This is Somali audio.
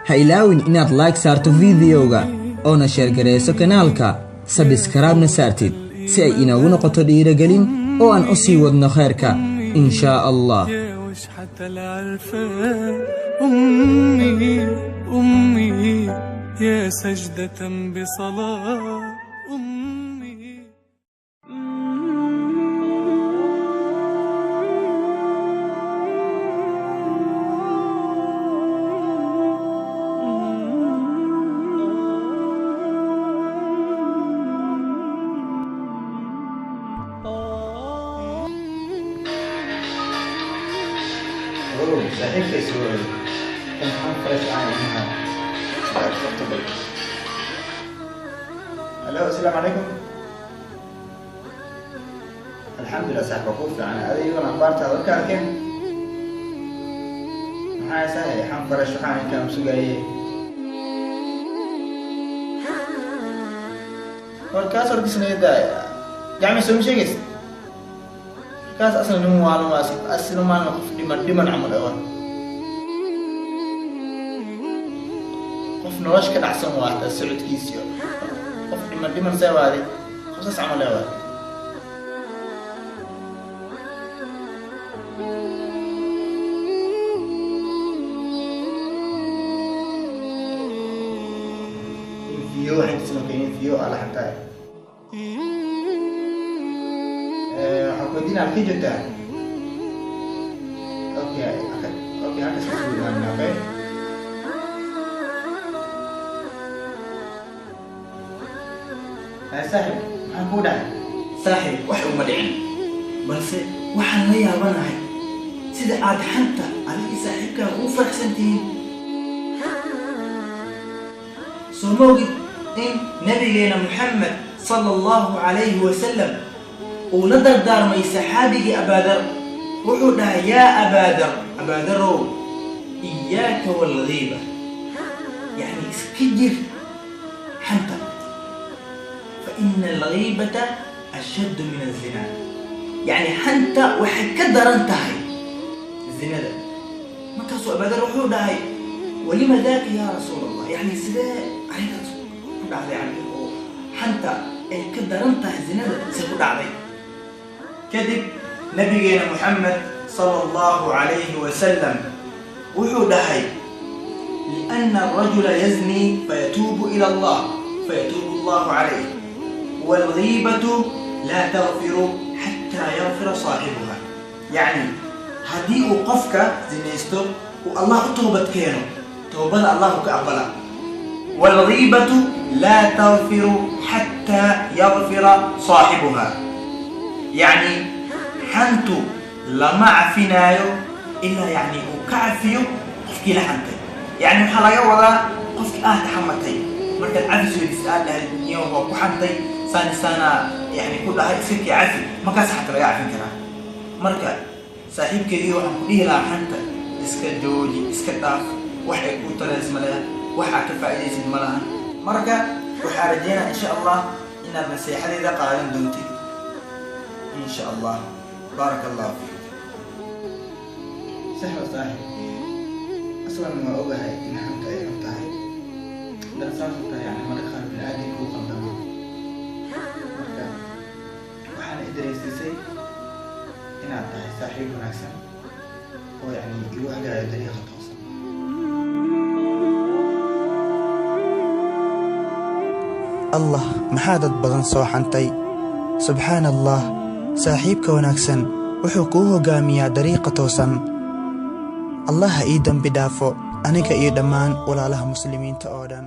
Ha ilaawin inaad like saarto videoga oona share gareyso kanaalka, subscribe-na saartid si ay inoogu noqoto dhiirigelin oo aan u sii wadno khayrka, in shaa Allah. وش حتى العرفان أمي أمي يا سجدة بصلاة أمي. Oh, saaxiibkay soo kan xan fresh ah ilmaha comfortable. Hello, asalaamu calaykum. Alxamdulilah saaxiib, waa kuu fiican. Adiguna akhbaartaada warka arkeen? Maxaa saaxiib, xan fresh waxaan intaan sugayay. Warkaas warkiisnayda gacmi soo ma sheegaysa? Kaas asal nin waalan waa, asal maalin qof dhiman dhiman camal ah, qof nolosha ka dhacsan waa, hataa socodkiisiyo qof dhiman dhiman see waaday, qof saas camal ah waa. Infiyo waxay marka infiyo ala xantaa waxaan ku weydiinaa, halkee joogtaa? Okay, halkaas ka soo imaanina. Okay, saaxib, maxaa kuu dhacay? Saaxiib, wax uma dhicin, balse waxaan la yaabanahay sida aad xanta adigii saaxiibkaa ugu faraxsan tihiin. Soo ma ogid in nabigeena Muxamed sala Allahu calayhi wasalam uu la dardaarmay saxaabigii Abaadar? Wuxuu dhahay: "Yaa Abaadar, Abaadarow, iyaaka walghiiba," yacni iska jir xanta, "faina alghiibata ashaddu min azina," yacni xanta waxay ka daran tahay zinada. Markaasuu Abaadar wuxuu dhahay: "Walima daaka yaa Rasuul Allah? Yacni sidee arrintaas ku dhacday, yani oo xanta ay ka daran tahay zinada, see ku dhacday?" Kadib nabigeena Muxamed sala Allahu calayhi wasalam wuxuu dhahay: "liأna arajula yazni fayatuubu ila Allah fayatuubu Allahu calayh, waalghiibatu laa tagfiru xataa yagfira saaxibuha." Yacni haddii uu qofka zinaysto uu Allah u toobad keeno, toobada Allahu ka aqbala. "Waalghiibatu laa tagfiru xataa yagfira saaxibuha," yacni xantu lama cafinaayo ilaa yacni uu ka cafiyo qofkii la xantay. Yacni waxaa laga wadaa qofkii aad xamatay markaad cafis weydiis, aad dhahay: "Niyo, waa ku xantay, saani saana yani ku dhahay, iska kii cafi." Markaas xanta laga cafin karaa. Marka saaxiibkeedii waxaan ku dhihi lahaa: xanta iska jooji, iska dhaaf. Wax ay kuu tarays ma leha, wax aad ka faa'iidaysid ma lahan. Marka waxaa rajeynaa, insha Allah, inaad naseexadeeda qaadan doontid, insha Allah. Baaraka Allahu fiik. Sax wa saaxib, aslan waa ogahay in xanta ay xun tahay, haddana saas u tahay yani marka qaar biniaadamka u qaldamo. Marka waxaana i dareensiisay inaad tahay saaxiib wanaagsan oo yani igu hagaayo dariiqa toosan. Allah, maxaa dad badan soo xantay! Subxaana Allah, saaxiibka wanaagsan wuxuu kuu hoggaamiyaa dariiqa toosan. Allah ha ii dembi dhaafo aniga iyo dhammaan walaalaha muslimiinta oo dhan.